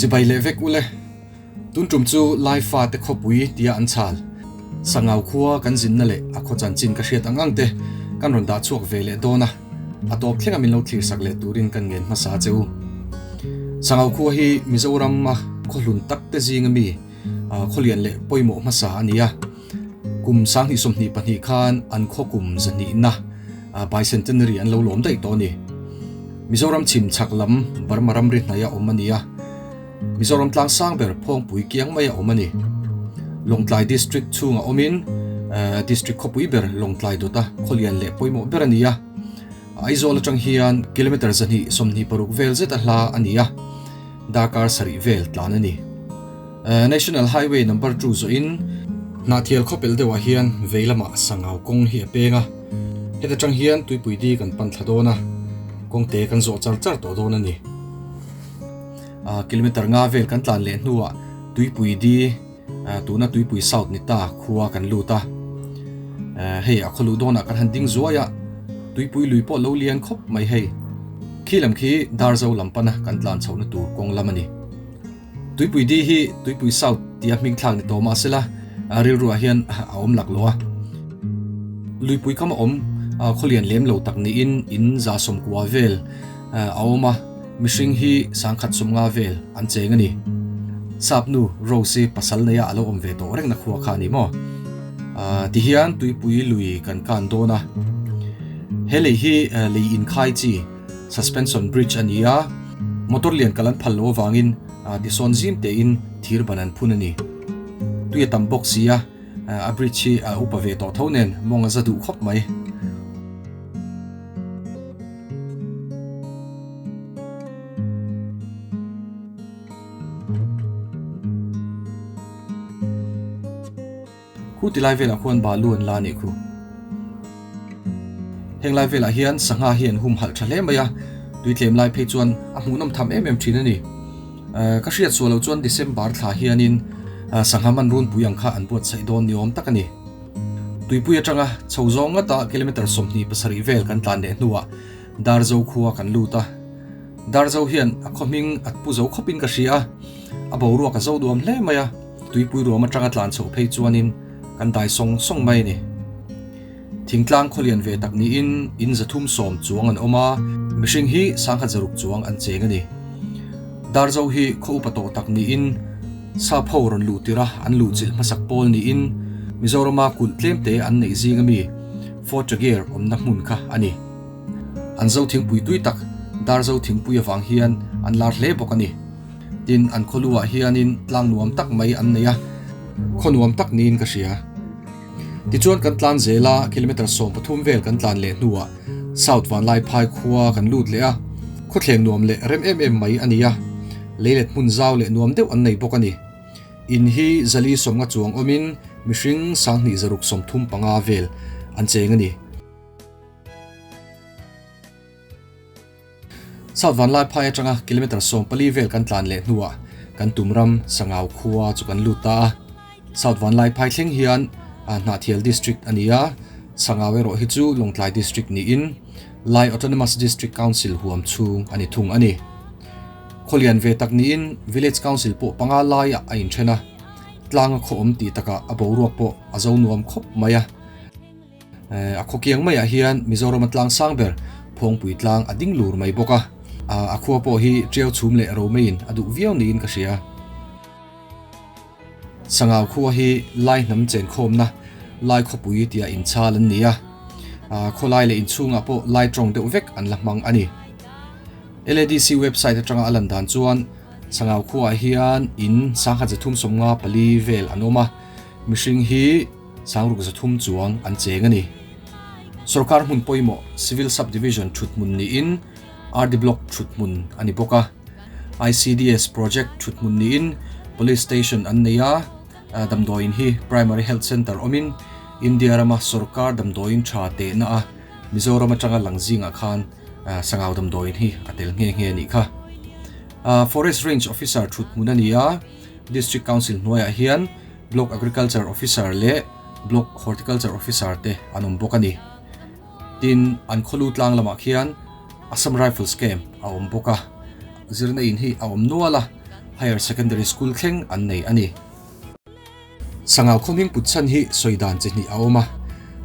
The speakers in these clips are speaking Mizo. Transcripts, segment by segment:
Chibai leh vek ule. Tun tum chu Laifa te khawpui tia an chhal. Sangau khua kan zinna leh a khaw chanchin ka hriat ang ang te kan rawn dah chhuak ve leh dawn a, a tawp thlenga min lo thlir sak leh turin kan ngen hmasa che u. Sangau khua hi Mizoram a khaw hlun tak te zinga mi khawlian leh pawimawh hmasa a ni a. Kum 2022 khan an khaw kum zahnihna Bicentenary an lo lawm daih tawh a ni. Mizoram chhim chhak lam Burma ramri hnaia awm a ni a. Mizoram tlang sang ber Phawngpui kiang maia awm a ni. Lawngtlai District chhunga awmin District khawpui ber Lawngtlai dawta khawlian leh pawimawh ber a ni a. Aizawl atang hian kilometre 126 vel zeta hla a ni a, darkar sarih vel tlan a ni. National Highway number 2 zawhin Hnahthial khawpel deuhah hian vei lamah Sangau kawng hi a peng a, heta tang hian Tuipui di kan pan thla dawn a, kawngte kan zawh char char tawh dawn a ni. Kilometre nga vel kan tlan leh hnuah Tuipui di tuna Tuipui South ni ta khua kan lut a, hei a khawluh dawnah kan han ding zuai a, Tuipui lui pawh lo lian khawp mai hei. Khi lam khi Darzo lam pana kan tlan chhohna tur kawng lam a ni. Tuipui di hi Tuipui South tia hming thlak ni tawh mah sela rilruah hian a awm lak lo a. Luipui kam a awm khawlian lem lo tak niin in za sawmkua vel a awm a, mihring hi sangkhat sawmnga vel an cheng a ni. Sap nu Rose hi pasal neia a lo awm ve tawh rengna khua kha a ni maw? Tihian Tuipui lui kan kan dawn a. He lei hi lei inkhai chi. Suspension bridge a ni a, motor lian kal an phal loh avangin tisawn zim tein thir ban an phun a ni. Tui a tam bawk si a, a bridge hi a upa ve tawh tho nen mawng a za duh khawp mai. Khu ti lai velah khuan balu an la a nih khu. Heng lai velah hian sangha hi an humhalh tha hle mai a, tui tlem lai phei chuan a hmuhnawm tham em em thin a ni. Ka hriat suah loh chuan December thla hianin sangha man runpui ang kha an buatsaih dawn ni awm tak a ni. Tuipui atanga chho zawng ngata kilometre 27 vel kan tlan leh hnuah Darzo khua kan lut a. Darzo hian a khaw hming a pu zo khawpin ka hria a, a boruak a zo duam hle mai a. Tuipui ruam atanga tlan chhoh phei chuanin kan dai sawng sawng mai a ni. Thingtlang khawlian ve tak niin in 310 chuang an awm a, mihring hi sangkhat zaruk chuang an cheng a ni. Darzo hi khaw upa tawh tak niin sap ho rawn luh tirh a an luhchilh hmasak pawl niin Mizorama kulh tlemte an neih zing ami Fort Tregear awmna hmun kha a ni. An zo thingpui tui tak Darzo thingpui avang hian an lar hle bawk a ni. Tin, an khawluah hianin tlang nuam tak mai an nei a, khaw nuam tak niin ka hria. Tichuan kan tlan zel a, kilometre 13 vel kan tlan leh hnuah South Vanlaiphai khua kan lut leh a, khawthleng nuam leh rem em em mai a ni a, leilet hmun zau leh nuam deuh an nei bawk a ni. In hi zali sawmnga chuang awmin mihring 2635 vel an cheng a ni. South Vanlaiphai atanga kilometre 14 vel kan tlan leh hnuah kan tum ram Sangau khua chu kan lut ta a. South Vanlaiphai thleng hian Hnahthial District a ni a, Sangau erawh hi chu Lawngtlai District niin Lai Autonomous District Council huam chhung a ni thung a ni. Khawlian ve tak niin Village Council pawh panga laiah a inthen a, tlanga khaw awm tih takah a boruak pawh a zo nuam khawp mai a. A khaw kiang maiah hian Mizorama tlang sang ber Phawngpui tlang a ding lur mai bawk a, a khua pawh hi tiau chhum leh ro maiin a duh viau niin ka hria. Sangau khua hi Lai hnam chenkhawmna Lai khawpui tia inchhal an ni a, khawlai leh inchhungah pawh Lai tawng deuh vek an la hmang a ni. LADC website atanga a lan dan chuan Sangau khuaah hian in 1354 vel an awm a, mihring hi Sangruk 300 chuang an cheng a ni. Sorkar hmun pawimawh Civil Sub-Division thuthmun niin RD Block thuthmun a ni bawk a. ICDS Project thuthmun niin Police Station an nei a, damdawiin hi Primary Health Centre awmin India rama sorkar damdawiin tha tehna a Mizoram atanga lang zingah khan Sangau damdawiin hi a tel nghe nghe a nih kha. Forest Range Officer thuthmun a ni a, District Council hnuaiah hian Block Agriculture Officer leh Block Horticulture Officer te an awm bawk a ni. Tin, an khawlu tlang lamah khian Assam Rifles Camp a awm bawk a, zirna in hi a awm nual a. Higher Secondary School thleng an nei a ni. Sangau khaw hming put chhan hi sawi dan chi hnih a awm a.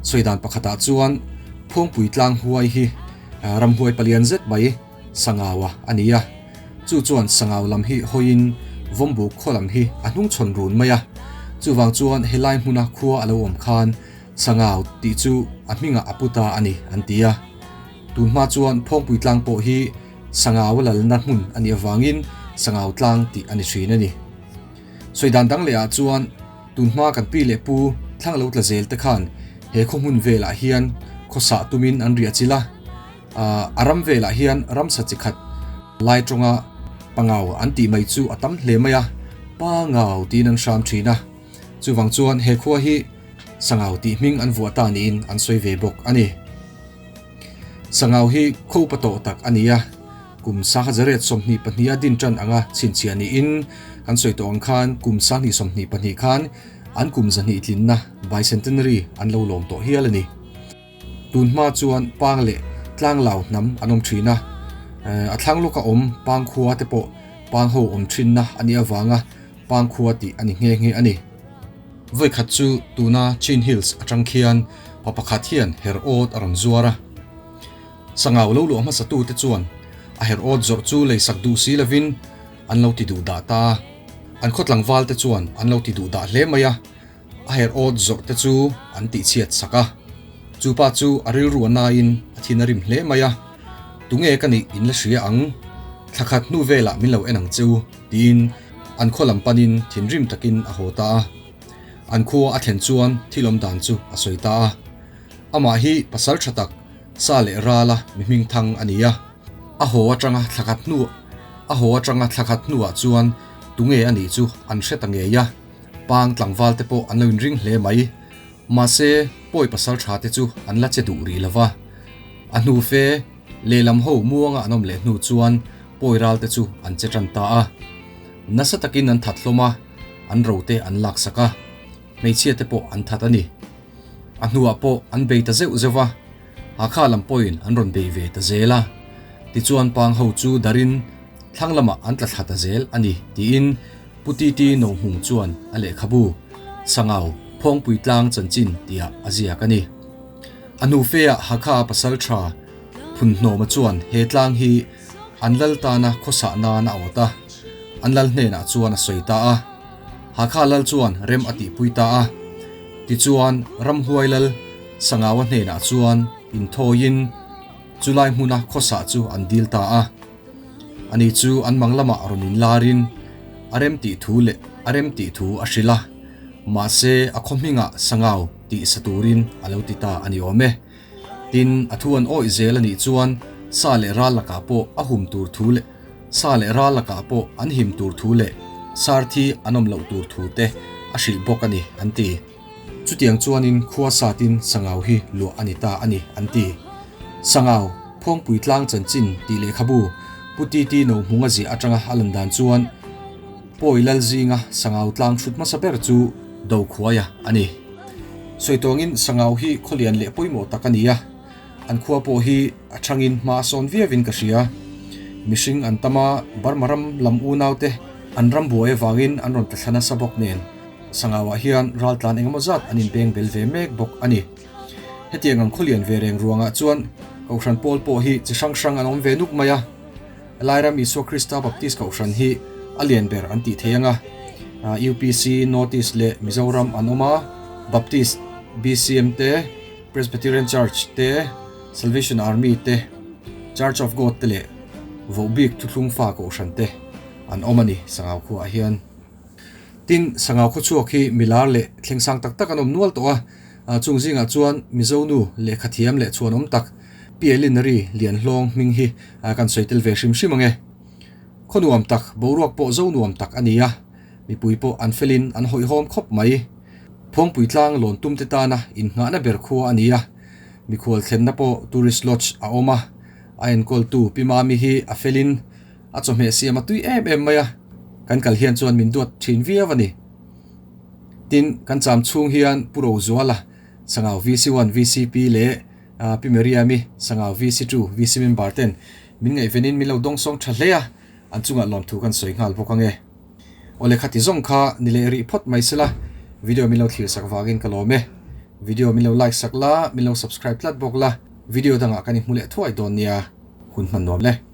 Sawi dan pakhatah chuan Phawngpui tlang huai hi ramhuai palian zet mai Sangaua a ni a. Chu chuan Sangau lam hi hawiin Vawmbuk khaw lam hi a hnungchhawn run mai a. Chuvang chuan helai hmuna khua a lo awm khan Sangau tih chu a hmingah a pu ta a ni an ti a. Tun hma chuan Phawngpui tlang pawh hi Sangau a lalna hmun a nih avangin Sangau tlang tih a ni thin a ni. Sawi dan dang lehah chuan tun hma kan pi leh pu thlang lo tla zel te khan he khaw hmun velah hian khawsah tumin an riah chilh a, a ram velah hian ramsa chi khat lai tawnga pangau an tih mai chu a tam hle mai a, pangau tiin an hram thin a. Chuvang chuan he khua hi Sangau tih hming an vuah ta niin an sawi ve bawk a ni. Sangau hi khupa tawh tak a ni a, kum sanghazaret 22 a din tan anga chhinchhiah niin kan sawi tawh ang khan kum 2022 khan an kum 200 tlinna bicentenary an lo lawm tawh hial a ni. Tun hma chuan Pang leh Tlanglau hnam an awm thin a, a thlang lawka awm Pang khua te pawh Pang ho awm thinna a nih avanga Pang khua tih a ni nghe nghe a ni. Vawikhat chu tuna Chin Hills atang khian pa pakhat hian her awt a rawn zuar a. Sangau lo luah hmasa tute chuan a her awt zawrh chu leisak duh si lovin an lo ti duh dah ta a. An khaw tlangval te chuan an lo ti duh dah hle mai a, a her awt zawrh te chu an tihchhiat sak a. Chu pa chu a rilru a naiin a thin a rim hle mai a, Tunge ka nih in la hria ang? Thla khat hnu velah min lo en ang che u, tiin an khaw lam panin thinrim takin a haw ta a. An khua a thlen chuan thil awm dan chu a sawi ta a. Amah hi pasal tha tak, sa leh rala mi hming thang a ni a. A haw atanga thla khat hnu a haw atanga thla khat hnuah chuan tunge a nih chu an hre ta ngei a. Pang tlangval te pawh an lo inring hle mai. Mahse, pawi pasal tha te chu an la che duh rih lo va. A hnu fe, lehlam ho muanga an awm leh hnu chuan pawi ral te chu an che tan ta a. Nasa takin an that hlawm a, an ro te an laksak a, hmeichhia te pawh an that a ni. A hnuah pawh an bei ta zeuh zeuh va, Hakha lam pawhin an rawn bei ve ta zel a. Tichuan pang ho chu darin thlang lamah an tla thla ta zel a ni, tiin Pu TT Nohmung chuan a lehkhabu Sangau Phawngpui Tlang Chanchin tihah a ziak a ni. A hnu feah Hakha pasal tha Phunhnawma chuan he tlang hi an lal tana khawsah nan a awt a, an lal hnenah chuan a sawi ta a. Hakha lal chuan rem a tihpui ta a. Tichuan Ramhuai lal Sangaua hnenah chuan inthawiin chulai hmuna khawsah chu an dil ta a. Ani chu an mang lamah rawn inlarin a rem tih thu leh a rem tih thu a hrilh a, mahse a khaw hmingah Sangau tih sa turin a lo ti ta a ni awm e. Tin, a thu an awih zel a nih chuan sa leh ral lakah pawh a hum tur thu leh sa leh ral lakah pawh an him tur thu leh sarthi an awm loh tur thu te a hrilh bawk a ni, an ti. Chutiang chuanin khua satin Sangau hi luah a ni ta a ni, an ti. Sangau, Phawngpui tlang chanchin tih lehkhabu Pu TT Nohmunga ziah atanga a lan dan chuan Pawi Lal zinga Sangau tlang hrut hmasa ber chu Dokhuaia a ni. Sawi tawngin Sangau hi khawlian leh pawimawh tak a ni a, an khua pawh hi a thangin hma a sawn viauin ka hria. Mihring an tam a, Burma ram lam unaute an ram buai avangin an rawn tla thla nasa bawk nen Sangauah hian raltlan engemaw zat an inbeng bel ve mek bawk a ni. Hetiang ang khawlian ve reng ruangah chuan Kohhran pawl pawh hi chi hrang hrang an awm ve nuk mai a. Lairam Isua Krista Baptist Kohhran hi a lian ber an tih thei ang a, UPC, North East leh Mizoram an awm a, Baptist, BCM te, Presbyterian Church te, Salvation Army te, Church of God te leh Vohbik Thuthlung Fa Kohhran te an awm a ni Sangau khuaah hian. Tin, Sangau khawchhuak hi milar leh thlengsang tak tak an awm nual tawh a, chung zingah chuan Mizo nu lehkhathiam leh chhuanawm tak Pi Elinary Lianhlawng hming hi kan sawi tel ve hrim hrim ang e. Khaw nuam tak, boruak pawh zo nuam tak a ni a, mipui pawh an felin an hawihhawm khawp mai. Phawngpui tlang lawn tum te tana innghahna ber khua a ni a, mikhual thlenna pawh Tourist Lodge a awm a, a enkawltu Pi Mami hi a felin a chawhmeh siam a tui em em mai a, kan kal hian chuan min duat thin viau a ni. Tin, kan cham chhung hian Pu Rozuala, Sangau VC one, VCP leh Pi Miriami, Sangau VC two, VC member ten min ngaihvenin min lo dawngsawng tha hle a, an chungah lawmthu kan sawi nghal bawk ang e. Awle khati zawng kha ni leh rih phawt mai sela, video min lo thlir sak vangin ka lawm e. Video min lo like sak la, min lo subscribe tlat bawk la, video dangah kan inhmu leh thuai dawn nia, hun hman nuam le.